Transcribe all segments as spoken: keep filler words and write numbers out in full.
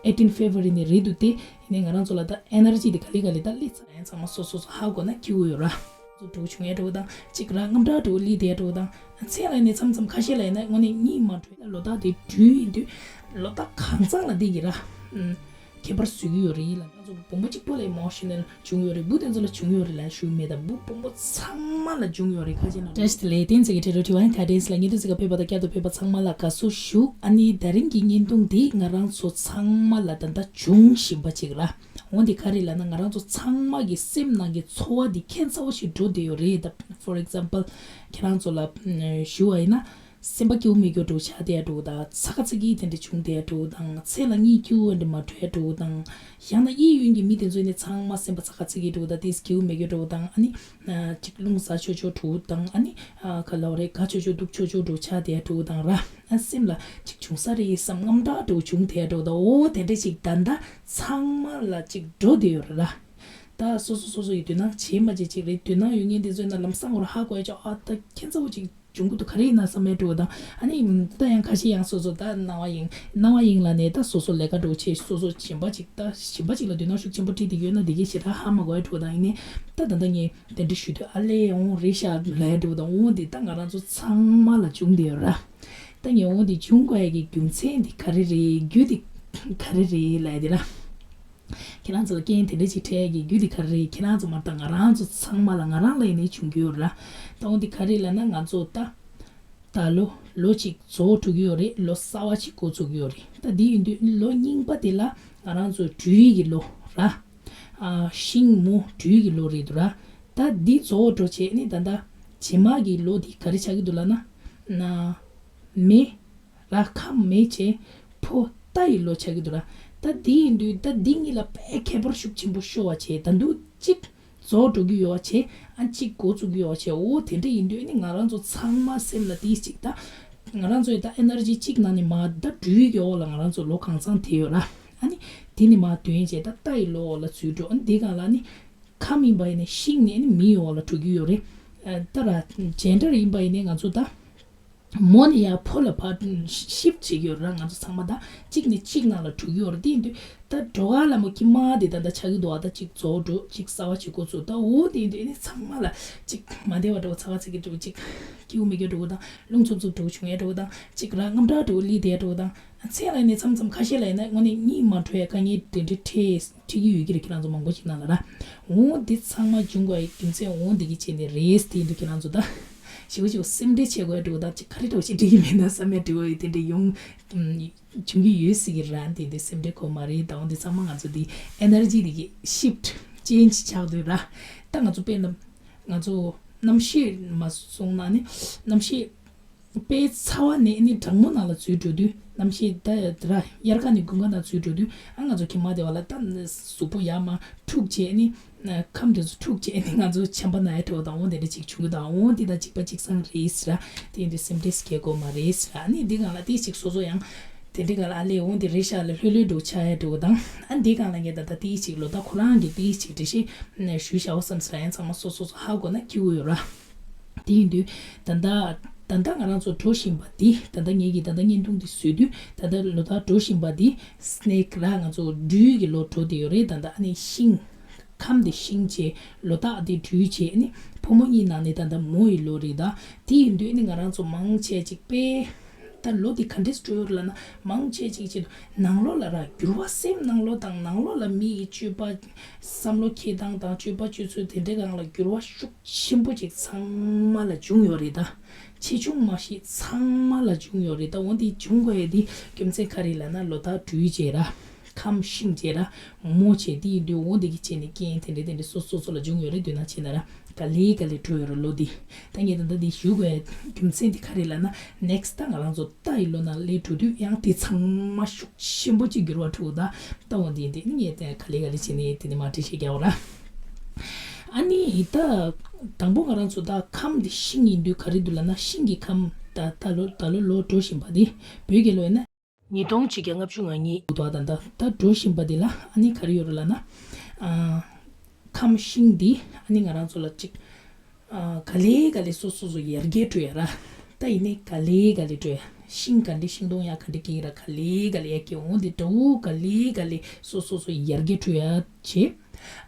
eighteen February ནས་རེད་འདུག་སྟེ། ཡིན་ནའི་ང་རང་ཚོ་ལ་ད་ཨེ་ནར་ཇི་དེ་ག་ལེ་ག་ལེ་ད་སླེབས་ཚར། ཡང་ཚང་མ་སོ་སོ་སོ་ཧ་གོ་ན་སྐྱིད་པོ་ཡོད་ར། ཚོ་འགྲོ་བྱུང་ཡ་འགྲོ་དང་གཅིག་ར་རྔམ་དྲག་འགྲོ་སླེབས་དེ་ཡ་འགྲོ་དང་། ཚེ་ལ་ནས་མཚམས་མཚམས་ཁ་ཤས་ལ་ཡིན་ན་དངོས་གནས་གཉིད་མ་འགྲོ་ལོ་ཏོག་དེ་འགྲུལ་ཡིན་དུས་ལོ་ཏོག་གང་ཚང་ལ་དེ་གི་ར། ཁྱད་པར་བཟོ་གི་ཡོད་རེད་ལ། ང་ཚོ་བུ་མོ་གཅིག་པོ་ལ་ཨི་མོ་ཤི་ནལ་བྱུང་ཡོད་རེད། བུ་དེ་ཚོ་ལ་བྱུང་ཡོད་རེད་ལ་ཞུ་མེད་ད། བུ་བུ་མོ་ཚང་མ་ལ་བྱུང་ཡོད་རེད། ཁ་ཅིག་ན་བཀྲ་ཤིས་བདེ་ལེགས། བསྟན་འཛིན་གྱི་ཁྲི་རོ་ཊི་ཝན་ག་ཌེན་སི་ལ་བརྙན་ཐུང་གཟིགས་ག་ཕེབས་པ་དང་བསྐྱར་དུ་ཕེབས་པ་ཚང་མ་ལ་དགའ་བསུ་ཞུ། ཨ་ནི་ད་རིང་གི་བརྙན་ཐུང་འདི་ང་རང་ཚོ་ཚང་མ་ལ་ད་ལྟ་འབྱུང་བཞིན་པ་ཅིག་ར། འོ་འདི་ག་རེ་ལབ་ན་ང་རང་ཚོ་ཚང་མ་གི་སེམས་ནང་གི་ཚོར་བ་འདི་ཁྱད་མཚར་པོ་ཞིག་འགྲོ་བསྡད་ཡོད་རེད་ད། For example ཁྱེད་རང་ཚོ་ལ་ཞུ་བ་ཡིན་ན། སེམས་པ་སྐྱིད་པོ་མེད་རྒྱུ་འདྲ་བོ་ཆགས་བསྡད་ཡ་འདྲ་བོ་དང་། ཚ་ག་ཚ་གི་དེ་འདྲ་བྱུང་བསྡད་ཡ་འདྲ་བོ་དང་། ཚེ་ལ་གཉིད་སྐྱིད་པོ་འདྲ་མ་འགྲོ་ཡ་འདྲ་བོ་དང་། ཡང་ན་གཡས་གཡོན་གྱི་མི་དེ་ཚོ་ནི་ཚང་མ་སེམས་པ་ཚ་ག་ཚ་གི་འདྲ་བོ་དང་། ཏིས་སྐྱིད་པོ་མེད་རྒྱུ་འདྲ་བོ་དང་། ཨ་ནི་ཅིག་རླུང་ཟ་ཆོག་ཆོག་འདྲ་བོ་དང་། ཨ་ནི་ག་ལབ་རེད། དགའ་ཆོག་ཆོག་སྡུག་ཆོག་ཆོག་འདྲ་བོ་ཆགས་བསྡད་ཡ་འདྲ་བོ་དང་ར། ཨ་སེམས་ལ་ཅིག་བྱུང་ས་རེད་བསམ་རྔམ་དྲག་འདྲ་བོ་བྱུང་བསྡད་ཡ་འདྲ་བོ་དང་། འོ་དེ་འདྲ་ཅིག་ད་ལྟ་ཚང་མ་ལ་ཅིག་འགྲོ་བསྡད་ཡོད་རེད་ར། ད་སོ་སོ་སོ་སོ་ཡི་དོ་སྣང་བྱེད་མ་བྱེད་ཅིག་རེད། དོ་སྣང་ཡོད་མཁན་དེ་ཚོས་ན་ལམ་སང་ངོར་ཧ་གོ་ཡ་ཅིག་ཨ་ད་ཁྱད་མཚར་པོ་ཅིག་བྱུང་གི་འདུག་ག་རེ་ཡིན་ན་བསམ་ཡ་འདྲ་བོ་དང་། ཨ་ནི་ད་ཡང་ཁ་ཤས་ཡང་སོ་སོ་ད་རྣ་བ་གཡེང་རྣ་བ་གཡེང་ལ་ནས་ད་སོ་སོ་ལས་ཀ་འདྲ་བོ་བྱེད། སོ་སོ་གཞན་པ་ཅིག་ད་གཞན་པ་ཅིག་ལ་དོ་སྣང་ཤུགས་ཆེན་པོ་སྤྲད་དེ་ཡོད་ན་དེ་གའི་ཞེ་དྲག་ཧ་མ་གོ་ཡ་འདྲ་བོ་དང་། ཡིན་ནའི་ད་ད་ལྟ་ངས་དེ་འདྲ་ཞུ་དུས་ཨ་ལས་འོང་རེད་ཤག་ལབ་ཡ་འདྲ་བོ་དང་། འོང་དེ་ད་ང་རང་ཚོ་ཚང་མ་ལ་བྱུང་བསྡད་ཡོད་ར། ད་ངས་འོང་དེ་བྱུང་དགོས་ཡ་གི་རྒྱུ་མཚན་དེ་ག་རེ་རེད། རྒྱུ་དེ་ག་རེ་རེད་ལབ་ཡ་དེ་ར། ཁྱེད་རང་ཚོ་ལ་རྐྱེན་དེ་འདྲ་ཅིག་འཕྲད་ཡ་གི་རྒྱུ་དེ་ག་རེ་རེད། ཁྱེད་རང་ཚོ་མ་གཏོགས་ང་རང་ཚོ་ཚང་མ་ལ་ང་རང་ལ་ཡིན་ནའི་བྱུང་གི་ཡོད་རེད་ལ། ད་འོ་འདི་ག་རེ་ལབ་ན་ང་ཚོ་ད་ད་ལོ་ལོ་གཅིག་རྫོགས་འགྲོ་གི་ཡོད་རེད། ལོ་གསར་པ་ཅིག་འགོ་ཚུགས་ཀྱི་ཡོད་རེད། ད་འདི་ཡིན་དུས་ལོ་རྙིང་པ་དེ་ལ་ང་རང་ཚོ་སྦྲུལ་གྱི་ལོ་ར། ཨ་ཤིང་མོ་སྦྲུལ་གྱི་ལོ་རེད་འདུག་ར། ད་འདི་རྫོགས་འགྲོ་བྱས་ནི་ད་ད་རྗེས་མ་གི་ལོ་འདི་ག་རེ་ཆགས་ཀྱི་འདུག་ལབ་ན། ན་མེ། ར་ཁམས་མེ་བྱས་ཕོ་རྟ་ཡི་ལོ་ཆགས་ཀྱི་འདུག་ར། ད་འདི་ཡིན་དུས་ད་འདི་གཉིས་ལ་དཔེ་ཁྱད་པར་ཤུགས་ཆེན་པོ་ཤོར་བ་བྱས། ད་འདུག་གཅིག་རྫོགས་འགྲོ་གི་ཡོད་བ་བྱས། ཨ་གཅིག་འགོ་བཙུགས་ཀྱི་ཡོད་བ་བྱས། འོ་དེ་འདྲ་ཡིན་དུས་ནི་ང་རང་ཚོ་ཚང་མ་སེམས་ལ་དེ་ཅིག་ད་ང་རང་ཚོའི་ད་ཨེ་ནར་ཇི་གཅིག་ནང་ནས་མ་ད་སྦྲུལ་གྱི་འོག་ལ་ང་རང་ཚོ་ལོ་གང་ཚང་དེ་ཡོད་ར། ཨ་ནི་དེ་ནི་མ་དོན་བྱས་ད་རྟ་ཡི་ལོ་འོག་ལ་ཚུད་འགྲོ། ཨ་ནི་འདི་གང་ལ་ནི་ཁམས་ཡིན་པ་ཡིན་ནས་ཤིང་ནས་ནི་མིའི་འོག་ལ་འགྲོ་གི་ཡོད་རེད། ཨ་ད་ར་ཇེན་ཌར་ཡིན་པ་ཡིན་ནས་ང་ཚོ་ད། མོ་ནི་ཡང་ཕོ་ལ་ཕར་ཤིབ་བྱེད་ཀྱི་ཡོད་ར། ང་ཚོ་ཚང་མ་ད་གཅིག་ནས་གཅིག་ནང་ལ་འགྲོ་གི་ཡོད་ར། དེ་ཡིན་དུས་ད་འགྲོ་ག་ལ་མོ་ཁྱི་མ་དེ་ད་ད་ཆགས་ཀྱི་འདུག་ཨ་ད་གཅིག་རྫོགས་འགྲོ་གཅིག་གསར་པ་གཅིག་འགོ་ཚུགས། ད་འོ་དེ་ཡིན་དུས་ཨ་ནི་ཚང་མ་ལ་གཅིག་མ་བདེ་བ་འདྲ་བོ་ཚ་བ་ཚ་གི་འདྲ་བོ་གཅིག་སྐྱིད་པོ་མེད་རྒྱུ་འདྲ་བོ་དང་རླུང་འཚུབ་འཚུབ་འདྲ་བོ་བྱུང་ཡ་འདྲ་བོ་དང་གཅིག་ར་རྔམ་དྲག་འདྲ་བོ་སླེབས་བསྡད་ཡ་འདྲ་བོ་དང་། ཚེ་ལ་ནི་མཚམས་མཚམས་ཁ་ཤས་ལ་ཡིན་ན་དངོས་གནས་གཉིད་མ་འགྲོ་ཡ་དཀའ་ངལ་དེ་འདྲ་འཕྲད་འཕྲད་ཀྱི་ཡོད་ཀྱི་རེད། ཁྱེད་རང་ཚོ་མང་པོ་ཞིག་ནང་ལ་ར། འོ་འདི་ཚང་མ་བྱུང་དགོས་ཡ་རྒྱུ་མཚན་འོ་འདི་གི་བྱས་ནས་རེད། དེ་ཡིན་དུས་ཁྱེད་རང་ཚོ་ད་ཞི་བ་ཞི་བ་སེམས་ཁྲལ་བྱེད་དགོས་ཡ་འདྲ་བོ་དང་གཅིག་ག་རེ་འདྲ་བོ་ཞིག་འགྲིག་གི་མེད་ན་བསམ་ཡ་འདྲ་བོ་ཡི་དེ་འདྲ་ཡོང་བྱུང་གི་ཡོད་སྲིད་ཀྱི་ར། དེ་འདྲ་སེམས་ཁྲལ་དགོས་མ་རེད། ད་འོ་འདི་ཚང་མ་ང་ཚོ་འདི་ཨེ་ནར་ཇི་འདི་གི་ཤིབ་ཊི་ཅེན་ཇི་ཆགས་འདུག་ར། ད་ང་ཚོ་དཔེར་ན་ང་ཚོ་གནམ་གཤིས་མ་སོང་ན་ནི་གནམ་གཤིས་དཔེ་ཚ་བ་ནས་ནི་གྲང་མོ་ནང་ལ་འཛུལ་འགྲོ་དུས། གནམ་གཤིས་ད་དེ་ར་དབྱར་ཁ་ནས་དགུན་ཁ་ནང་འཛུལ་འགྲོ་དུས། ཨ་ང་ཚོ་གི་མ་དེ་བ་ལ་ད་གཟུགས་པོ་ཡར་མར་འཁྲུག་བྱས་ནི་ཁམས་དེ་ཚོ་འཁྲུག་བྱས་ནི་ང་ཚོ་ཆམ་པ་ན་ཡ་འདྲ་བོ་དང་འོ་དེ་འདྲ་ཅིག་བྱུང་གི་འདུག་འོ་འདི་དང་གཅིག་པ་གཅིག་རྐྱང་རེད་ཟེར་ར། དེ་ཡིན་དུས་སེམས་ཁྲལ་བྱེད་དགོས་མ་རེད་ཟེར་ར། ཨ་ནི་འདི་སྒང་ལ་དེ་ཅིག་སོ་སོ་ཡང་དེ་འདྲའི་སྒང་ལ་ཨ་ལས་འོ་འདི་རེད་ཤག་ལ་ལྷོད་ལྷོད་འདྲ་བོ་ཆགས་ཡ་འདྲ་བོ་དང་། ཨ་འདི་སྒང་ལ་ངས་ད་ལྟ་དེ་ཅིག་ལོ་ད་ཁོ་རང་གི་དེ་ཅིག་འགྲེལ་བཤད་ཞུས་བཞག་པ་བསམ་ཟེར་ར། ཡང་ཚང་མ་སོ་སོ་སོ་ཧ་གོ་ན་སྐྱིད་པོ་ཡོད་ར། དེ་ཡིན་དུས་ད་ལྟ་ད་ལྟ་ང་རང་ཚོ་འགྲོ་བཞིན་པ་འདི། ད་ལྟ་ངེད་ཀྱིས་ད་ལྟ་བརྙན་ཐུང་འདི་བཟོས་དུས་ད་ལྟ་ལོ་ལྟར་འགྲོ་བཞིན་པ་འདི་སི་ནེག་ར། ང་ཚོ་སྦྲུལ་གྱི་ལོ་འགྲོ་བསྡད་ཡོད་རེད། ད་ལྟ་ཨ་ནི་ཤིང་ཁམས་འདི་ཤིང་བྱས། ལོ་སྟག་འདི་སྦྲུལ་བྱས། ཨ་ནི་ཕོ་མོ་གཉིས་ནང་ནས་ད་ལྟ་མོ་ཡི་ལོ་རེད། ད་དེ་ཡིན་དུས་ཨ་ནི་ང་རང་ཚོ་མང་ཆེ་ཅིག་དཔེ་ད་ལོ་འདི་ག་འདྲས་འགྲོ་ཡོད་རེད་ལབ་ན། མང་ཆེ་ཅིག་ཅིག་ནང་ལོགས་ལ་ར་འགྱུར་བ། སེམས་ནང་ལོགས་དང་ནང་ལོགས་ལ་མི་ཡི་སྤྱོད་པ། བསམ་བློ་འཁྱེར་སྟངས་དང་སྤྱོད་པ་སྤྱོད་ཚུལ་དེ་འདྲའི་སྒང་ལ་འགྱུར་བ་ཤུགས་ཆེན་པོ་ཅིག་ཚང་མ་ལ་བྱུང་ཡོད་རེད། ད་ཆེ་ཆུང་མ་ཤེས་ཚང་མ་ལ་བྱུང་ཡོད་རེད། ད་འོ་འདི་བྱུང་དགོས་ཡ་འདི་རྒྱུ་མཚན་ག་རེ་ལབ་ན། ལོ་ལྟར་སྦྲུལ་བྱས་ར། ཁམས་ཤིང་བྱས་ར། མོ་བྱས། འདི་ཡིན་དུས་འོ་འདི་གི་བྱས་ནས་རྐྱེན་དེ་འདྲ་དེ་འདྲ་སོ་སོ་སོ་ལ་བྱུང་ཡོད་རེད། འདོད་ན་བྱས་ན་ར་ག་ལེ་ག་ལེ་འགྲོ་ཡོད་རེད་ལོ་འདི། ད་ངས་ད་ལྟ་འདི་ཞུ་དགོས་ཡ་རྒྱུ་མཚན་འདི་ག་རེ་ལབ་ན། ནེག་སི་ཊི་ད་ང་རང་ཚོ་རྟ་ཡི་ལོ་ནང་སླེབས་འགྲོ་དུས་ཡང་དེ་ཚང་མ་ཤུགས་ཆེན་པོ་ཅིག་འགྱུར་བ་འགྲོ་གི། ད་ད་འོ་འདི་འདི་ནི་ངས་ད་ག་ལེ་ག་ལེ་བྱས་ནས་དེ་ནི་མ་འགྲེལ་བཤད་རྒྱག་འོ་ར། ཨ་ནི་ད་དང་པོ་ང་རང་ཚོ་ད་ཁམས་འདི་ཤིང་ཡིན་དུས་ག་རེ་འདུག་ལབ་ན། ཤིང་གི་ཁམས་ད་ད་ལོ་ད་ལོ་ལོ་འགྲོ་བཞིན་པ་འདི་བོད་ཀྱི་ལོ་ཡིན་ན་ཉིས་སྟོང་ཆིག་བརྒྱ་ལྔ་བཅུ་ང་གཉིས་འདུག་ད་ད་ད་འགྲོ་བཞིན་པ་འདི་ལ་ཨ་ནི་ག་རེ་ཡོད་རེད་ལབ་ན། ཨ་ཁམས་ཤིང་འདི་ཨ་ནི་ང་རང་ཚོ་ལ་གཅིག་ཨ་ག་ལེ་ག་ལེ་སོ་སོ་སོ་ཡར་རྒྱས་འགྲོ་ཡ་ར། ད་ཡིན་ནའི་ག་ལེ་ག་ལེ་འགྲོ་ཡ། ཤིང་ག་འདྲ་ཤིང་སྡོང་ཡ་ག་འདྲ་སྐྱེ་ར་ག་ལེ་ག་ལེ་ཡ་སྐྱེ་འོང་དེ་དགྲ་བོ་ག་ལེ་ག་ལེ་སོ་སོ་སོ་ཡར་རྒྱས་འགྲོ་ཡ་བྱེད།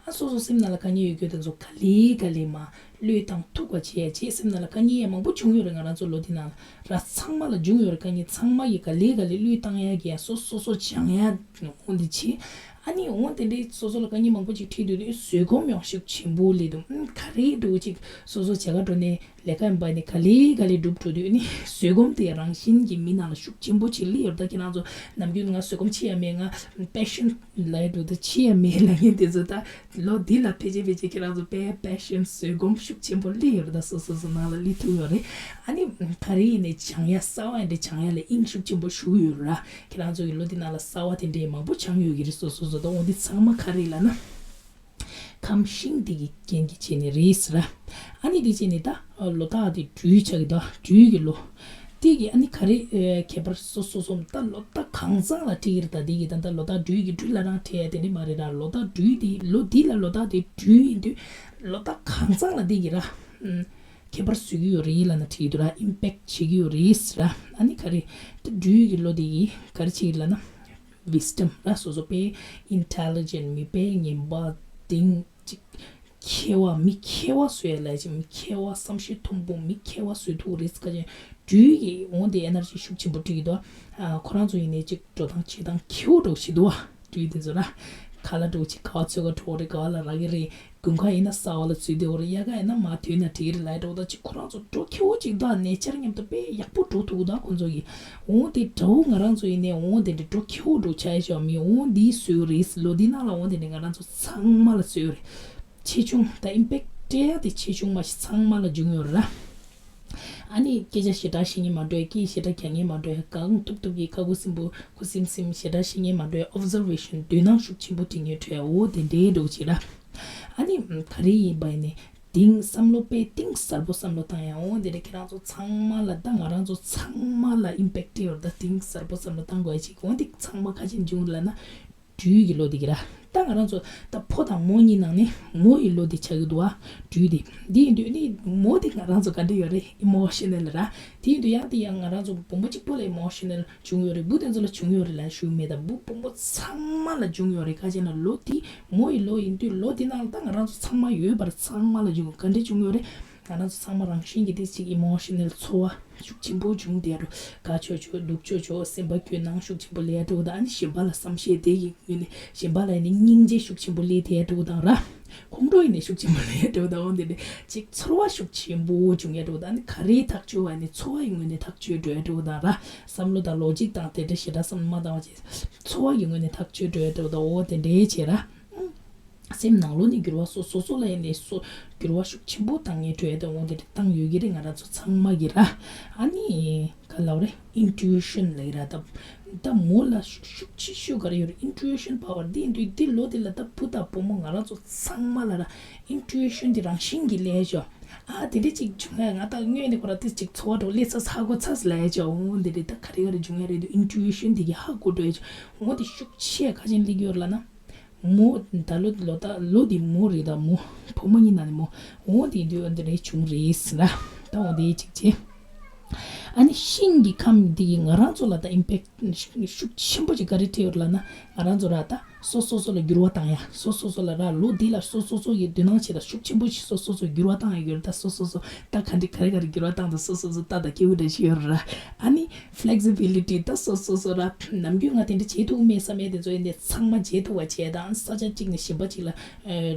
ཨ་སོ་སོ་སེམས་ནང་ལ་དཀའ་ངལ་ཡོད་རྒྱུ་དེ་ཚོ་ག་ལེ་ག་ལེ་མ་བློས་བཏང་ཐུབ་པ་བྱེད་ཡ་བྱེད། སེམས་ནང་ལ་དཀའ་ངལ་ཡ་མང་པོ་བྱུང་ཡོད་རེད། ང་རང་ཚོ་ལོ་དེ་ནང་ལ་ར་ཚང་མ་ལ་བྱུང་ཡོད་རེད། དཀའ་ངལ་ཚང་མ་ཡི་ག་ལེ་ག་ལེ་བློས་བཏང་ཡ་གི་ཡ་སོ་སོ་སོ་སྦྱང་ཡ་འོང་དེ་བྱེད། ཨ་ནི་འོང་དེ་འདྲའི་སོ་སོ་ལ་དཀའ་ངལ་མང་པོ་ཅིག་འཕྲད་དུས་དེ་བཟོད་སྒོམ་ཡང་ཤུགས་ཆེན་པོ་སླེབས་འདུག་ཨ་ག་རེ་འདུག་ཅིག་སོ་སོ་བྱ་དགའ་འགྲོ་ནས་ལས་ཀ་ཡིན་པ་ནི་ག་ལེ་ག་ལེ་འགྲུབ་འགྲོ་དུས་ནི་བཟོད་སྒོམ་དེ་རང་བཞིན་གྱི་མི་ནང་ལ་ཤུགས་ཆེན་པོ་ཅིག་སླེབས་ཡོད། ད་ཁྱེད་རང་ཚོ་ནམ་རྒྱུན་ང་བཟོད་སྒོམ་ཆེ་ཡ་མེད། ང་པེ་ཤན་ལབ་འགྲོ་ད་ཆེ་ཡ་མེད་ལབ་མཁན་དེ་ཚོ་ད་ལོ་འདི་ལ་ཕལ་ཆེར་ཕལ་ཆེར་ཁྱེད་རང་ཚོ་དཔེ་པེ་ཤན་བཟོད་སྒོམ་ཤུགས་ཆེན་པོ་སླེབས་ཡོད་རེད། ད་སོ་སོ་སོ་ནང་ལ་སླེབས་ཐུབ་ཡོད་རེད། ཨ་ནི་ག་རེ་ཡིན་ནའི་སྦྱང་ཡ་གསར་བ་ཡིན་འདྲ་སྦྱང་ཡ་ལ་དབྱིངས་ཤུགས་ཆེན་པོ་ཞུགས་ཡོད་ར། ཁྱེད་རང་ཚོ་གི་ལོ་འདི་ནང་ལ་གསར་བ་དེ་འདྲའི་མང་པོ་སྦྱང་ཡོད་ཀྱི་རེད། སོ་སོ་སོ་ད་འོ་འདི་ཚང་མ་ག་རེ་ལབ་ན། ཁམས་ཤིང་འདི་གི་རྐྱེན་གྱིས་བྱས་ནས་རེད་ཟེར། ཨ་ནི་འདི་བྱས་ནས་ད་ལོ་རྟགས་དེ་སྦྲུལ་ཆགས་ཀྱི་འདུག་སྦྲུལ་གྱི་ལོ། དེ་གི་ཨ་ནི་ག་རེ་ཁྱད་པར་སོ་སོ་སོ་ད་ལོ་རྟགས་གང་ཚང་ལ་འཁྲིལ་གྱི་རེད། ད་འདི་གི་ད་ད་ལོ་རྟགས་སྦྲུལ་གྱི་སྦྲུལ་ལ་རང་འཁྲིལ་ཡ་དེ་འདྲ་མ་རེད་ར། ལོ་རྟགས་སྦྲུལ་དེ་ལོ་འདི་ལ་ལོ་རྟགས་དེ་སྦྲུལ་ཡིན་དུས་ལོ་རྟགས་གང་ཚང་ལ་འདི་གི་ར། ཁྱད་པར་བཟོ་གི་ཡོད་རེད་ལབ་ན་འགྲིག་གི་འདུག་ར། ཨིམ་པེག་བྱེད་ཀྱི་ཡོད་རེད་ཟེར་ར། ཨ་ནི་ག་རེ། ད་སྦྲུལ་གྱི་ལོ་དེ་ཡིས་ག་རེ་བྱེད་ཀྱི་ལབ་ན། ཝིས་ཌམ་ར་སོ་སོ་པའི་ཨིན་ཊེ་ལི་ཇེན་མི་དཔེ་ངན་པ་དེང་ཅིག་མཁས་པ་མི་མཁས་པ་བཟོ་ཡ་ལ་ཅིག་མི་མཁས་པ་བསམ་ཤེས་མཐོན་པོ་མི་མཁས་པ་བཟོ་ཐུབ་རེད་ཟེར་ག་ཅན་སྦྲུལ་གྱི་འོང་དེ་ཨེ་ནར་ཇི་ཤུགས་ཆེན་པོ་སྤྲད་ཀྱི་འདུག་ཨ་ཁོ་རང་ཚོ་ཡིན་ནའི་ཅིག་འགྲོ་སྟངས་བྱེད་སྟངས་ཁེའུ་འགྲོ་བཞིན་འདུག་བ། སྦྲུལ་དེ་ཚོ་ར། ཁ་ལག་འགྲོ་ཅིག་ག་བ་ཚོད་ཀ་འགྲོ་རེད་ག་བ་ལ་རག་གི་རེད། དགུན་ཁ་ཡིན་ན་ས་བ་ལ་ཚུད་དེ་འོ་རེད། དབྱར་ཁ་ཡིན་ན་མ་དུས་ན་དྲིལ་ལ་འགྲོ་ད་ཅིག་ཁོ་རང་ཚོ་འགྲོ་ཁེའུ་ཅིག་ད་ནེ་ཅར་མཉམ་དུ་དཔེ་ཡག་པོ་འགྲོ་ཐུབ་ད་ཁོ་ཚོ་གི། འོང་དེ་དགྲ་བོ་ང་རང་ཚོ་ཡིན་ནའི་འོང་དེ་འདྲ་འགྲོ་ཁེའུ་འགྲོ་ཆ་ཡ་ཞོ་མི་འོང་དེའི་སུའི་རེད། ལོ་འདི་ནང་ལ་འོང་དེ་འདྲ་ང་རང་ཚོ་ཚང་མ་ལ་སུའི་རེད། ཆེ་ཆུང་ད་ཨིམ་པེག་སྤྲད་ཡ་དེ་ཆེ་ཆུང་མ་ཞིག་ཚང་མ་ལ་འབྱུང་ཡོད་ར། ཨ་ནི་སྐད་ཆ་ཞེ་དྲག་བཤད་མཁན་མ་འགྲོ་ཡ། སྐད་ཞེ་དྲག་རྒྱག་མཁན་མ་འགྲོ་ཡ། གང་ཐུབ་ཐུབ་ཀྱིས་ཁ་ཁུ་སིམ་པོ་ཁུ་སིམ་སིམ་ཞེ་དྲག་བཤད་མཁན་མ་འགྲོ་ཡ། ཨོབ་ཛར་ཝེ་ཤན་འདོད་སྣང་ཤུགས་ཆེན་པོ་སྤྲད་མཁན་འགྲོ་ཡ། འོ་དེ་འདྲའི་འགྲོ་བྱེད་ར། ཨ་ནི་ག་རེ་ཡིན་པ་ཡིན་ནའི་གཏིང་བསམ་བློ་དཔེ་གཏིང་ཟབ་པོ་བསམ་བློ་བཏང་ཡ། འོ་དེ་འདྲ་ཁྱེད་རང་ཚོ་ཚང་མ་ལ་ད་ང་རང་ཚོ་ཚང་མ་ལ་ཨིམ་པེག་སྤྲད་ཡོད་ར། ད་གཏིང་ཟབ་པོ་བསམ་བློ་བཏང་དགོས་ཡ་ཅིག་འོ་འདི་ཚང་མ་ཁ་ཆེན་འབྱུང་ལ་ན། སྦྲུལ་གྱི་ལོ་འདི་གི་ར། ད་ང་རང་ཚོ་ད་ཕོ་དང་མོ་གཉིས་ནང་ནས་མོ་ཡི་ལོ་འདི་ཆགས་ཀྱི་འདུག་ཨ། སྦྲུལ་འདི། འདི་ཡིན་དུས་ནི་མོ་འདི་ང་རང་ཚོ་ག་འདྲ་ཡོད་རེད། ཨི་མོ་ཤི་ནལ་ར། དེ་ཡིན་དུས་ཡང་དེ་ཡང་ང་རང་ཚོ་བུ་མོ་གཅིག་པོ་ལ་ཨི་མོ་ཤི་ནལ་བྱུང་ཡོད་རེད། བུ་དེ་ཚོ་ལ་བྱུང་ཡོད་རེད་ལབ་ཞུ་མེད། ད་བུ་བུ་མོ་ཚང་མ་ལ་བྱུང་ཡོད་རེད། ག་ཅེ་ན་ལོ་འདི་མོ་ཡི་ལོ་ཡིན་དུས་ལོ་འདི་ནང་ལ་ད་ང་རང་ཚོ་ཚང་མ་ཡོད་པར་ཚང་མ་ལ་བྱུང་། ག་འདྲ་བྱུང་ཡོད་རེད། ང་རང་ཚོ་ཚང་མ་རང་བཞིན་གྱིས་དེ་ཅིག་ཨི་མོ་ཤི་ནལ་ཚོར་བ་ཤུགས་ཆེན་པོ་བྱུང་བསྡད་འགྲོ། དགའ་ཆོག་ཆོག་སྡུག་ཆོག་ཆོག་སེམས་པ་སྐྱོ་སྣང་ཤུགས་ཆེན་པོ་སླེབས་འགྲོ། ད་ཨ་ནི་གཞན་པ་ལ་བསམ་ཤེས་དེ་ཡི་ངོས་ནས་གཞན་པ་ལ་ཡིན་ནའི་སྙིང་རྗེ་ཤུགས་ཆེན་པོ་སླེབས་བསྡད་འགྲོ་དང་ར། ཁོང་ཁྲོ་ཡིན་ནའི་ཤུགས་ཆེན་པོ་སླེབས་འགྲོ་དང་། འོ་འདི་ནས་ཅིག་ཚོར་བ་ཤུགས་ཆེན་པོ་བྱུང་ཡ་འགྲོ། ད་ཨ་ནི་ག་རེ་ཐག་ཆོད་པ་ཡིན་ནའི་ཚོར་བ་ཡི་ངོས་ནས་ཐག་ཆོད་འགྲོ་ཡ་འགྲོ་དང་ར། བསམ་བློ་དང་ལོ་ཇིག་དང་དེ་འདྲ་ཞེ་དྲག་བསམ་མ་བཏང་བ་ཅིག་ཚོར་བ་ཡི་ངོས་ནས་ཐག་ཆོད་འགྲོ་ཡ་འགྲོ་དང་། འོ་དེ་འདྲའི་བྱས་ར། སེམས་ནང་ལོགས་ནས་འགྱུར་བ་སོ་སོ་སོ་ལ་ཡིན་ནའི་སོ་འགྱུར་བ་ཤུགས་ཆེན་པོ་བཏང་ངེས་འགྲོ་ཡ་དང་འོ་དེ་འདྲ་བཏང་ཡོད་ཀྱི་རེད། ང་རང་ཚོ་ཚང་མ་གི་ར། ཨ་ནི་ག་ལབ་རེད། ཨིན་ཊུ་ཨི་ཤན་ལབ་ཀྱི་ར། ད་ད་མོ་ལ་ཤུགས་ཤུགས་ཆེ་ཤོས་ག་རེ་ཡོད་རེད། ཨིན་ཊུ་ཨི་ཤན་པ་ཝར། འདི་ཡིན་དུས་འདི་ལོ་འདི་ལ་ད་བུ་དང་བུ་མོ་ང་རང་ཚོ་ཚང་མ་ལ་ར་ཨིན་ཊུ་ཨི་ཤན་འདི་རང་བཞིན་གྱིས་སླེབས་ཤོག་ཨ་དེ་འདྲ་ཅིག་བྱུང་ཡ། ང་ད་དངོས་གནས་ཁོ་ར་དེ་ཅིག་ཚོར་བ་འགྲོ་སླེབས་ཚར་ཚར་གོ་ཚར་ལབ་ཡ་ཅིག་འོ་འདི་རེད། ད་ག་རེ་ག་རེ་བྱུང་ཡ་རེད་འདུག་ཨིན་ཊུ་ཨི་ཤན་འདི་གི་ཧ་གོ་འགྲོ་ཡ་ཅིག་འོ་འདི་ཤུགས་ཆེ་ག་ཅན་སླེབས་ཡོད་ལབ་ན། མོ་ད་ལོ་ལོ་ད་ལོ་འདི་མོ་རེད། ད་མོ་བུ་མོ་ཡིན་ན་ནི་མོ། འོ་དེ་འདི་འོ་འདི་རེད་བྱུང་རེད་ཟེར་ན། ད་འོ་དེ་ཅིག་བྱས། ཨ་ནི་ཤིང་གི་ཁམས་འདི་ང་རང་ཚོ་ལ་ད་ཨིམ་པེག་ཤུགས་ཆེན་པོ་ཅིག་ག་རེ་སྤྲད་ཡོད་ལབ་ན། ང་རང་ཚོ་ར་ད་སོ་སོ་སོ་ལ་འགྱུར་བ་བཏང་ཡ། སོ་སོ་སོ་ལ་ར་ལོ་འདི་ལ་སོ་སོ་སོ་ཡི་འདོད་སྣང་ཆེ་ད་ཤུགས་ཆེན་པོ་ཞིག་སོ་སོ་སོ་འགྱུར་བ་བཏང་ཡ་ཡོད་རེད། ད་སོ་སོ་སོ་ད་ག་འདྲ་ག་རེ་ག་རེ་འགྱུར་བ་བཏང་ད་སོ་སོ་སོ་ད་ད་སྐྱེ་བོ་འདྲ་ཞིག་ཡོད་རེད་ར། ཨ་ནི་ཕི་ལེག་སི་བི་ལི་ཊི་ད་སོ་སོ་སོ་ར། ནམ་རྒྱུན་ང་དེ་འདྲ་བྱེད་ཐུབ་མེད་བསམ་ཡས་དེ་ཚོ་ཡིན་ཏེ་ཚང་མ་བྱེད་ཐུབ་པ་བྱས་དང་། ས་ཆ་གཅིག་ནས་གཞན་པ་གཅིག་ལ་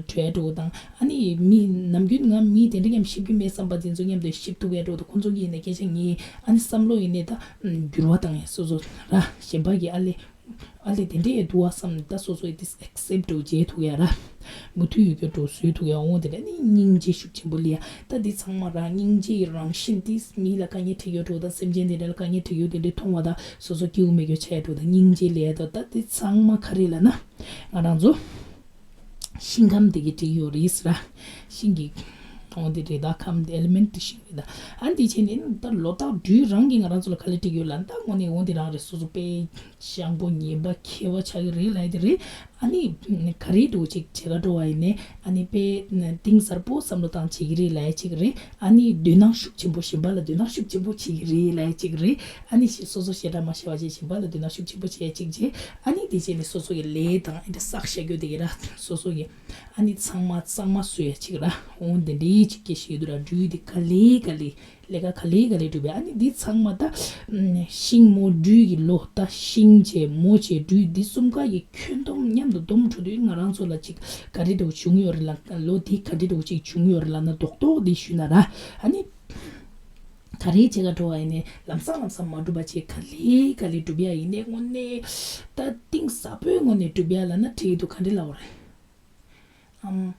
བྲོས་འགྲོ་དང་། ཨ་ནི་མི་ནམ་རྒྱུན་ང་མི་དེ་འདྲ་མཉམ་གཤིབ་ཀྱི་མེད་བསམ་པ་དེ་ཚོ་མཉམ་དུ་གཤིབ་ཐུབ་ཡས་འགྲོ་དང་། ཁོང་ཚོ་གི་ཡིན་ནས་སྐད་ཆ་ངེས། ཨ་ནི་བསམ་བློ་ཡིན་ནས་ད་འགྱུར་བ་བཏང་ཡས་སོ་སོ་ར། གཞན་པ་གི་ཨ་ལེ་ཨ་ལེ་དེ་འདྲ་ཡས་འདུག་བ་བསམ་ད་སོ་སོ་ཡིས་དེ་ཨེག་སེབ་འགྲོ་བྱེད་ཐུབ་ཡ་ར། མུ་མཐུད་ཡོད་རྒྱུ་འགྲོ་བཟོས་ཐུབ་ཡ་འོང་། དེ་འདྲ་ནི་སྙིང་རྗེ་ཤུགས་ཆེན་པོ་སླེབས་ཡ། ད་འདི་ཚང་མ་རང་སྙིང་རྗེ་ཡི་རང་བཞིན་ཏིས་མི་ལ་དཀའ་ངལ་འཕྲད་ཡོད་འགྲོ་དང་། སེམས་ཅན་དེ་འདྲ་ལ་དཀའ་ངལ་འཕྲད་ཡོད་དེ་འདྲ་མཐོང་བ་དང་སོ་སོ་སྐྱིད་པོ་མེད་རྒྱུ་ཆགས་ཡོད་འགྲོ་དང་། སྙིང་རྗེ་སླེབས་ཡ་ད། ད་འདི་ཚང་མ་ག་རེ་ལབ་ན་ང་རང་ཚོ་ཤིང་ཁམས་དེ་གི་འགྲིག་ཡོད་རེད་ཟེར་ར། ཤིང་གི་འོང་དེ་རེད། ད་ཁམས་དེ་ཨེ་ལི་མེན་ཊི་དེ་ཤིང་རེད། ད་ཨ་འདི་བྱས་ནས་ད་ལོ་རྟགས་སྦྲུལ་རང་གིས་ང་རང་ཚོ་ལ་ག་ལེ་འགྲིག་ཡོད་ལབ་ན། ད་དངོས་གནས་འོང་དེ་རང་རེད། སོ་སོ་དཔེ་ཤང་པོ་ཉེས་པ་མཁས་པ་ཆགས་ཀྱི་རེད་ལབ་ཡ་དེ་རེད། ཨ་ནི་ག་རེ་འདྲ་བོ་ཅིག་བྱེད་ག་འགྲོ་བ་ཡིན་ནའི་ཨ་ནི་དཔེ་གཏིང་ཟབ་པོ་བསམ་བློ་བཏང་བྱེད་ཀྱི་རེད་ལབ་ཡ་ཅིག་རེད། ཨ་ནི་འདོད་སྣང་ཤུགས་ཆེན་པོ་གཞན་པ་ལ་འདོད་སྣང་ཤུགས་ཆེན་པོ་བྱེད་ཀྱི་རེད་ལབ་ཡ་ཅིག་རེད། ཨ་ནི་སོ་སོ་ཞེ་དྲག་མ་ཤེས་པ་ཅིག་གཞན་པ་ལ་འདོད་སྣང་ཤུགས་ཆེན་པོ་བྱེད་ཡ་ཅིག་བྱས། ཨ་ནི་དེ་བྱས་ནས་སོ་སོ་གི་ལས་དང་ཨེ་འདྲ་བསགས་བཞག་རྒྱུ་དེ་གི་ར་སོ་སོ་གི་ཨ་ནི་ཚང་མ་གཙང་མ་བཟོ་ཡ་ཅིག་ར། འོ་འདི་འདྲའི་ཅིག་སྐད་ཤེས་འདུག་ར། སྦྲུལ་འདི་ག་ལེ་ག་ལེ་ལས་ཀ་ག་ལེ་ག་ལེ་སྒྲུབ་པས། ཨ་ནི་འདི་ཚང་མ་ད་ཤིང་མོ་སྦྲུལ་གྱི་ལོ། ད་ཤིང་བྱས་མོ་བྱས་སྦྲུལ་འདི་གསུམ་ཀ་ཡི་ཁྱོན་བསྡོམས་མཉམ་དུ་བསྡོམས་འགྲོ་དུས་ང་རང་ཚོ་ལ་ཅིག་ག་རེ་འདྲ་བོ་བྱུང་ཡོད་རེད་ལ། ལོ་འདི་ག་འདྲ་འདྲ་བོ་ཅིག་བྱུང་ཡོད་རེད་ལབ་ན་རྡོག་རྡོག་འདི་ཞུས་ན་ར། ཨ་ནི་ག་རེ་བྱེད་ག་འགྲོ་བ་ཡིན་ནའི་ལམ་སང་ལམ་སང་མ་འགྲུབ་པ་བྱས་ག་ལེ་ག་ལེ་སྒྲུབ་ཡ་ཡིན་ནའི་དངོས་གནས་ད་གཏིང་ཟབ་པོའི་ངོས་ནས་སྒྲུབ་ཡ་ལབ་ན་འགྲིག་འདུག་ག་འདྲ་ལབ་པ་རེད། ཨམ།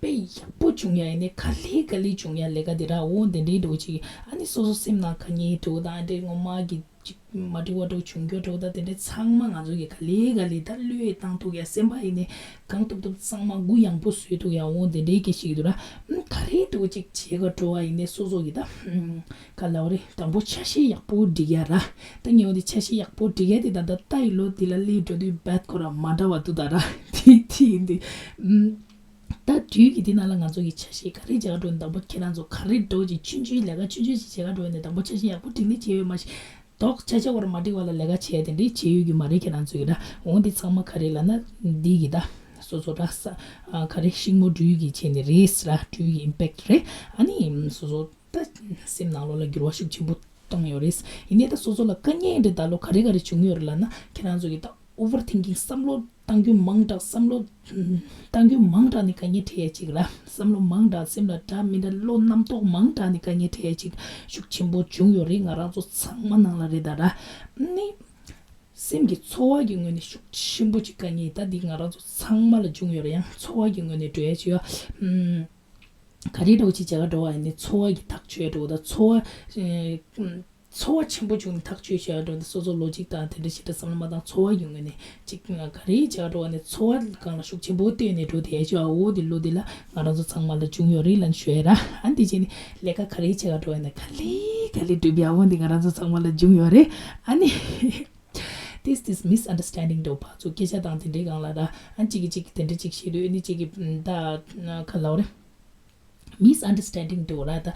དཔེ་ཡག་པོ་བྱུང་ཡ་ཡིན་ནའི་ག་ལེ་ག་ལེ་བྱུང་ཡ་ལས་ཀ་དེ་ར། འོ་དེ་འདྲའི་འགྲོ་ཅིག་ཨ་ནི་སོ་སོ་སེམས་ནང་ག་ངའི་འགྲོ་དང་ཨ་འདྲའི་ངོ་མ་གི་ཅིག་མ་འགྲིག་པ་འགྲོ་བྱུང་རྒྱུ་འགྲོ་དང་དེ་འདྲའི་ཚང་མ་ང་ཚོ་གི་ག་ལེ་ག་ལེ་ད་བློས་བཏང་ཐུབ་ཡ། སེམས་པ་ཡིན་ནའི་གང་ཐུབ་ཐུབ་ཚང་མ་གུ་ཡངས་པོ་བཟོས་ཐུབ་ཡ། འོ་དེ་འདྲའི་སྐད་ཤིག་འདུག་ར། ཨམ། ག་རེ་འགྲོ་ཅིག་བྱེད་ག་འགྲོ་བ་ཡིན་ནའི་སོ་སོ་གི་ད་ཨམ། ག་ལབ་རེད། དང་པོ་ཆ་ཤས་ཡག་པོ་སྒྲིག་ཡ་ར། ད་ངས་འོ་དེ་ཆ་ཤས་ཡག་པོ་སྒྲིག་ཡ་དེ་ད་ད་རྟ་ཡི་ལོ་འདི་ལ་སླེབས་འགྲོ་དུས་བད་ཁོ་ར་མ་འདྲ་བ་འདུག་ད་ར། དེ་དེ་ཡིན་དུས་ཨམ། ད་དུས་ཀྱི་དེ་ནང་ལ་ང་ཚོ་གི་ཆ་ཤས་ག་རེ་བྱེད་ག་འགྲོ་ནས་དང་པོ་ཁྱེད་རང་ཚོ་ག་རེ་འགྲོ་ཅིག་ཆུང་ཆུང་ལས་ཀ་ཆུང་ཆུང་ཞིག་བྱེད་ག་འགྲོ་ནས་དང་པོ་ཆ་ཤས་ཡག་པོ་སྒྲིག་ནས་བྱས་ཡོད་མ་ཤེས། དོག་ཆ་ཆ་བར་མ་འགྲིག་པ་ལ་ལས་ཀ་བྱས་དེ་འདྲའི་བྱས་ཡོད་རྒྱུ་མ་རེད་ཁྱེད་རང་ཚོ་གི་ར། འོ་འདི་ཚང་མ་ག་རེ་ལབ་ན་འདི་གི་ད་སོ་སོ་ར་ས་ག་རེ་ཤིང་མོ་སྦྲུལ་གྱི་བྱས་ནས་རེད་ར། སྦྲུལ་གྱི་ཨིམ་པེག་རེད། ཨ་ནི་སོ་སོ་ད་སེམས་ནང་ལོགས་ལ་འགྱུར་བ་ཤུགས་ཆེན་པོ་བཏང་ཡོད་རེད། ཡིན་ནའི་ད་སོ་སོ་ལ་དཀའ་ངལ་འདི་ད་ལོ་ག་རེ་ག་རེ་བྱུང་ཡོད་རེད་ལབ་ན་ཁྱེད་རང་ཚོ་གི་ད་ཨོ་ཝར་ཐིང་ཀིང་བསམ་བློ་བཏང་རྒྱུ་མང་དྲགས། བསམ་བློ་བཏང་རྒྱུ་མང་དྲགས་ནས་དཀའ་ངལ་འཕྲད་ཡ་ཅིག་ར། བསམ་བློ་མང་དྲགས་སེམས་ལ་དྲགས་མི་དྲགས་བློ་རྣམ་རྟོག་མང་དྲགས་ནས་དཀའ་ངལ་འཕྲད་ཡ་ཅིག་ཤུགས་ཆེན་པོ་བྱུང་ཡོད་རེད། ང་རང་ཚོ་ཚང་མ་ནང་ལ་རེད་ད་ར། ནི་སེམས་ཀྱི་ཚོར་བ་གི་ངོས་ནས་ཤུགས་ཆེན་པོ་ཅིག་དཀའ་ངལ་ད་འདི་ང་རང་ཚོ་ཚང་མ་ལ་བྱུང་ཡོད་རེད། ཡང་ཚོར་བ་གི་ངོས་ནས་འགྲོ་ཡ་ཅིག་ཡོད། ཨམ། ག་རེ་འདྲ་བོ་ཅིག་བྱེད་ག་འགྲོ་བ་ཡིན་ནའི་ཚོར་བ་གི་ཐག་གཅོད་འགྲོ་ད་ཚོར་བ། ཚོར་བ་ཆེན་པོ་བྱུང་ནས་ཐག་གཅོད་བྱས་པ་འགྲོ་ནས་སོ་སོ་ལོ་ཇིག་དང་དེ་འདྲ་ཞེ་དྲག་བསམ་བློ་མ་བཏང་ཚོར་བ་ཡོང་ངེས་ནས་ཅིག་ག་རེ་བྱས་པ་འགྲོ་བ་ནས་ཚོར་བ་སྒང་ལ་ཤུགས་ཆེན་པོ་བལྟས་ནས་འགྲོ་དེ་བྱས་པ། འོ་དེ་ལོ་དེ་ལ་ང་རང་ཚོ་ཚང་མ་ལ་བྱུང་ཡོད་རེད་ལབ་ཞུ་ཡ་ར། ཨ་ནི་དེ་བྱས་ནས་ལས་ཀ་ག་རེ་བྱས་པ་འགྲོ་བ་ནས་ག་ལེ་ག་ལེ་འགྲུབ་ཡ། འོ་འདི་ང་རང་ཚོ་ཚང་མ་ལ་བྱུང་ཡོད་རེད། ཨ་ནི་this this misunderstanding འགྲོ་བ་ཚོ་སྐད་ཆ་དང་དེ་འདྲའི་སྒང་ལ་ར། ཨ་གཅིག་གིས་གཅིག་གི་དེ་འདྲ་གཅིག་བཤད་དུས་ཨ་ནི་གཅིག་གིས་ད་ག་ལབ་རེད། མིས་ཨན་ཌར་སི་ཊན་ཌིང་འདྲ་བོ་ར། ད་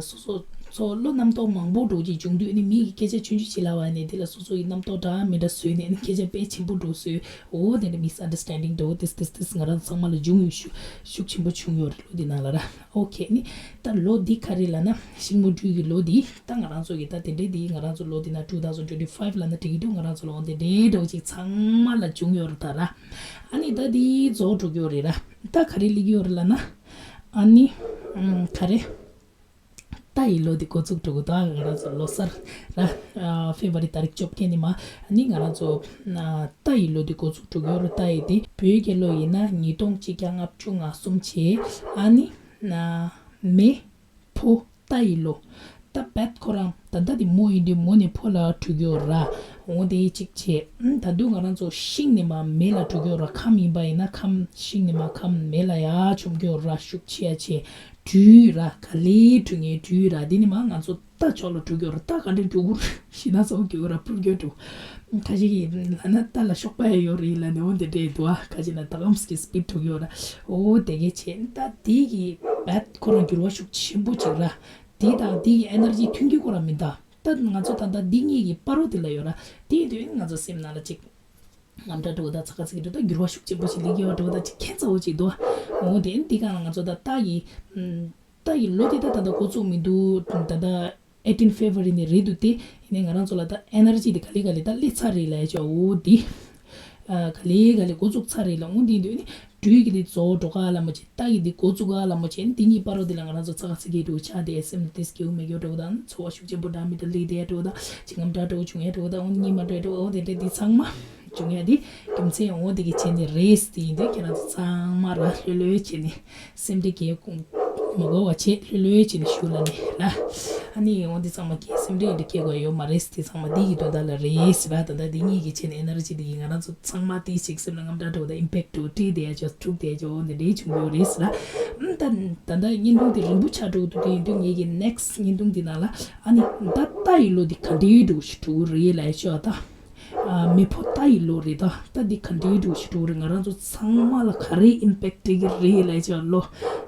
སོ་སོ་ཚོ་བློ་རྣམ་རྟོག་མང་པོ་འདྲ་བོ་ཅིག་བྱུང་དུས་ནི་མི་གི་སྐད་ཆ་ཆུང་ཆུང་ཞིག་ལབ་པ་ནས་དེ་ལ་སོ་སོ་ཡི་རྣམ་རྟོག་འདྲ་མི་འདྲ་བཟོས་ནས་ནི་སྐད་ཆ་དཔེ་ཆེན་པོ་འདྲ་བོ་བཟོས། འོ་དེ་འདྲ་མིས་ཨན་ཌར་སི་ཊན་ཌིང་འདྲ་བོ་ཏིས་ཏིས་ཏིས་ང་རང་ཚང་མ་ལ་བྱུང་ཡོད། ཤུགས་ཤུགས་ཆེན་པོ་བྱུང་ཡོད་རེད་ལོ་འདི་ནང་ལ་ར། ཨོ་ཁེ་ནི་ད་ལོ་འདི་ག་རེ་ལབ་ན་ཤིང་མོ་སྦྲུལ་གྱི་ལོ་འདི་ད་ང་རང་ཚོ་གི་ད་དེ་འདྲའི་འདི་ང་རང་ཚོ་ལོ་འདི་ན་two thousand twenty five ལབ་ན་འགྲིག་གི་འདུག་ང་རང་ཚོ་ལོ་འདི་འདྲའི་འདྲ་བོ་ཅིག་ཚང་མ་ལ་བྱུང་ཡོད་རེད་ད་ར། ཨ་ནི་ད་འདི་རྫོགས་འགྲོ་གི་ཡོད་རེད་ར། ད་ག་རེ་སླེབས་ཀྱི་ཡོད་རེད་ལབ་ན། ཨ་ནི། ཨམ། ག་རེ། རྟ་ཡི་ལོ་འདི་འགོ་བཙུགས་འགྲོ་གི་འདུག་ང་རང་ཚོ་ལོ་གསར་ར། ཨ། ཕེབ་རུ་ཝ་རི་ཏ་རིག་བཅོ་བརྒྱད་ནས་མ། ཨ་ནི་ང་རང་ཚོ། ཨ། རྟ་ཡི་ལོ་འདི་འགོ་བཙུགས་འགྲོ་གི་ཡོད་རེད། རྟ་ཡི་འདི་བོད་རྒྱལ་ལོ་ཡིན་ན་ཉིས་སྟོང་གཅིག་བརྒྱ་ལྔ་བཅུ་ང་གསུམ་བྱས། ཨ་ནི། ཨ། མེ། ཕོ། རྟ་ཡི་ལོ། ད་བད་ཁོ་རང་ད་ལྟ་འདི་མོ་ཡིན་དུས་མོ་ནས་ཕོ་ལ་འགྲོ་གི་ཡོད་ར། འོ་དེ་གཅིག་བྱས། ཨ། ད་དུང་ང་རང་ཚོ་ཤིང་ནས་མ་མེ་ལ་འགྲོ་གི་ཡོད་ར། ཁམས་ཡིན་པ་ཡིན་ན་ཁམས་ཤིང་ནས་མ་ཁམས་མེ་ལ་ཡར་མཆོང་གི་ཡོད་ར། ཤུགས་ཆེ་ཡ་ཆེ། སྦྲུལ་ར་ག་ལེ་འགྲོ་ངེས་སྦྲུལ་ར། འདི་ནས་མ་ང་ཚོ་རྟ་ཕྱོགས་ལ་འགྲོ་གི་ཡོད་ར། རྟ་ག་འདྲ་འགྲོ་གི་ར་ཤི་ན་ཚ་བོ་གི་ཡོད་ར་ཕུར་གྱོད་འགྲོ། ཁ་ཤས་ཀྱིས་ལབ་ན་རྟ་ལ་གཤོག་པ་ཡང་ཡོད་རེད་ལབ་ནས་འོ་དེ་འདྲས་འདུག་ཨ། ཁ་ཤས་ན་ད་གམ་སྐྱིད་སི་པིཌ་འགྲོ་གི་ཡོད་ར། འོ་དེ་གས་བྱས་ད་དེ་གི་བད་ཁོ་རང་འགྱུར་བ་ཤུགས་ཆེན་པོ་ཅིག་ར། དེ་དང་དེ་གི་ཨེ་ནར་ཇི་མཐུན་གྱི་ཁོ་རང་མི་འདུག་ད་ང་ཚོ་ད་ལྟ་འདི་གཉིས་ཀྱི་བར་དུ་དེ་ལ་ཡོད་ར། དེ་ཡིན་དུས་ང་ཚོ་སེམས་ནང་ལ་ཅིག་དངངས་སྐྲག་འགྲོ་ད་ཚ་ཁ་ཚིག་འགྲོ་ད་འགྱུར་བ་ཤུགས་ཆེན་པོ་ཞིག་སླེབས་ཀྱི་ཡོད་འགྲོ་ད་ཅིག་ཁྱད་མཚར་བོ་ཅིག་འདུག་འོ་དེ་འདི་གང་ལ་ང་ཚོ་ད་རྟ་ཡི་རྟ་ཡི་ལོ་དེ་ད་ད་ལྟ་འགོ་བཙུགས་མི་འདུག་ད་ལྟ་eighteen February ནས་རེད་འདུག་སྟེ། ཡིན་ནའི་ང་རང་ཚོ་ལ་ད་ཨེ་ནར་ཇི་དེ་ག་ལེ་ག་ལེ་ད་སླེབས་ཚར་རེད་ལབ་ཡ་ཅིག་འོ་དེ། ཨ། ག་ལེ་ག་ལེ་འགོ་བཙུགས་ཚར་རེད་ལ་འོ་དེ་འདུག་ནི། སྦྲུལ་གྱི་དེ་རྫོགས་འགྲོ་ག་ལ་མོ་ཆེ། རྟ་ཡི་དེ་འགོ་བཙུགས་ག་ལ་མོ་ཆེ། དེ་གཉིས་བར་དུ་དེ་ལ་ང་རང་ཚོ་ཚ་ཁ་ཚིག་གི་འགྲོ་ཆགས་དེ་སེམས་དེ་སྐྱེ་བོ་མེད་ཀྱོ་འགྲོ་དང་ཚོར་བ་ཤུགས་ཆེན་པོ་འདྲ་མི་འདྲ་སླེབས་དེ་འགྲོ་དང་ཅི་ངམ་འདྲ་འགྲོ་བྱུང་ཡ་འགྲོ་དང་འོ་གཉིས་མ་འདྲ་འགྲོ་འོ་དེ་འདྲ་དེ་ཚང་མ་བྱུང་ཡ་དེ་རྒྱུ་མཚན་འོ་དེ་གི་ཆེ་ནི་རེད། དེ་ཡིན་དུས་ཁྱེད་རང་ཚོ་ཚང་མ་ར་ལྷོད་ལྷོད་བྱས་ནས། སེམས་ཁྲལ་སྐྱེ་མ་དགོས་པ་བྱེད་ལྷོད་ལྷོད་བྱས་ནས་བཞུགས་ལ་ནི་ལ། ཨ་ནི་འོ་འདི་ཚང་མ་སྐྱེ་སེམས་ཁྲལ་འདི་སྐྱེ་དགོས་ཡོད་མ་རེད། དེ་ཚང་མ་འདི་གི་དོན་དག་ལ་རེད་ཟེར་ར། ད་ལྟ་འདི་གཉིས་ཀྱི་ཆེད་ནས་ཨེ་ནར་ཇི་འདི་གི་ང་རང་ཚོ་ཚང་མ་དེའི་ཞིག་སེམས་ལ་དངངས་སྐྲག་འགྲོ་དང་ཨིམ་པེག་འགྲོ་བྲིས་བསྡད་ཡ་ཅོ་འཁྲུག་བསྡད་ཡ་ཅོ་འོ་འདི་འདྲའི་བྱུང་ཡོད་རེད་ཟེར་ར། ཨ་ད་ད་ལྟ་བརྙན་ཐུང་འདི་རིང་པོ་ཆགས་འགྲོ་འདུག་དེ་ཡིན་དུས་ངེད་ཀྱི་ནེག་སི་བརྙན་ཐུང་འདི་ནང་ལ་ཨ་ནི་ད་ལྟ་ཡི་ལོ་འདི་ག་འདྲའི་འགྲོ་ཞིག་འགྲོ་གི་རེད་ལབ་ཡ་ཅོ་ད། ཨ། མེ་ཕོ་རྟ་ཡི་ལོ་རེད་ད། ད་འདི་ག་འདྲའི་འདྲ་བོ་ཞིག་འགྲོ་གི་རེད། ང་རང་ཚོ་ཚང་མ་ལ་ག་རེ་ཨིམ་པེག་སྤྲད་ཀྱི་རེད་ལབ་བྱས་པ་ལོ།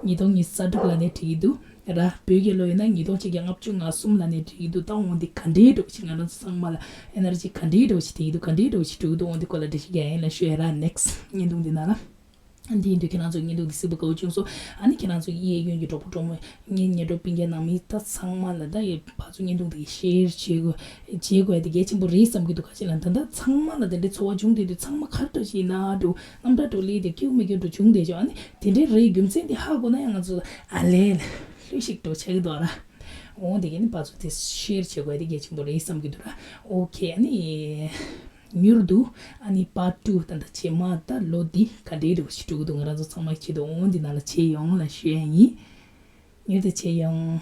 ཉིས་སྟོང་ཉི་ཤུ་རྩ་དྲུག་ལབ་ནའི་འགྲིག་གི་འདུག་ར། བོད་ཀྱི་ལོ་ཡིན་ན་ཉིས་སྟོང་ཆིག་བརྒྱ་ལྔ་བཅུ་ང་གསུམ་ལབ་ནའི་འགྲིག་གི་འདུག་ད་འོ་འདི་ག་འདྲའི་འདྲ་བོ་ཞིག་ང་རང་ཚོ་ཚང་མ་ལ་ཨེ་ནར་ཇི་ག་འདྲའི་འདྲ་བོ་ཞིག་སྤྲད་ཀྱི་འདུག་ག་འདྲའི་འདྲ་བོ་ཞིག་འགྲོ་གི་འདུག་འོ་འདི་སྐོར་ལ་འགྲེལ་བཤད་རྒྱག་ཡིན་ལབ་ཞུ་ཡ་ར། ནེགསི་བརྙན་ཐུང་འདི་ནང་ལ། འདི་ཡིན་དུས་ཁྱེད་རང་ཚོ་བརྙན་ཐུང་འདི་གཟིགས་པ་དགའ་བོ་བྱུང་སོང་། ཨ་ནི་ཁྱེད་རང་ཚོ་གཡས་གཡོན་གྱི་གྲོགས་པོ་གྲོགས་མོ། ངའི་ཉེ་གྲོགས་སྤུན་ཀྱག་ནང་མི་ད་ཚང་མ་ལ་ད་ཡི་ཕར་ཚུར་བརྙན་ཐུང་འདི་ཤེར་བྱེད་དགོས། བྱེད་དགོས་ཡ་དེ་གལ་ཆེན་པོ་རེད་བསམ་གྱི་འདུག་ག་ཅི་ལབ་ན་ད་ལྟ་ཚང་མ་ལ་དེ་འདྲའི་ཚོར་བ་བྱུང་བསྡད་དུས་ཚང་མ་ག་འདྲ་ཞིག་ཡིན་ན་འགྲོ། རྣམ་དག་འགྲོ་ལས་དེ་སྐྱིད་པོ་མེད་རྒྱུ་འགྲོ་བྱུང་བསྡད་ཆོག་ཨ་ནི་དེ་འདྲའི་རེད། རྒྱུ་མཚན་དེ་ཧ་གོ་ན་ཡང་ང་ཚོ་ཨ་ལས་ལས་ལྷོད་ཤིག་འགྲོ་ཆགས་ཀྱི་འདུག་ཨ་ར། འོ་དེ་གས་ནི་ཕར་ཚུར་དེ་ཤེར་བྱེད་དགོས་ཡ་དེ་གལ་ཆེན་པོ་རེད་བསམ་གྱི་འདུག་ར། ཨོ་ཁེ། ཨ་ནི། མྱུར་དུ་ཨ་ནི་པར་ཊུ་ད་ལྟ་རྗེས་མ་ད་ལོ་འདི་ག་འདྲའི་འདྲ་བོ་ཞིག་འགྲོ་གི་འདུག་ང་རང་ཚོ་ཚང་མ་ཆེད་དུ་འོང་འདི་ནང་ལ་བྱེད་ཡོང་ལ་ཞུ་ཡ་ཡིན། མྱུར་དུ་བྱེད་ཡོང་།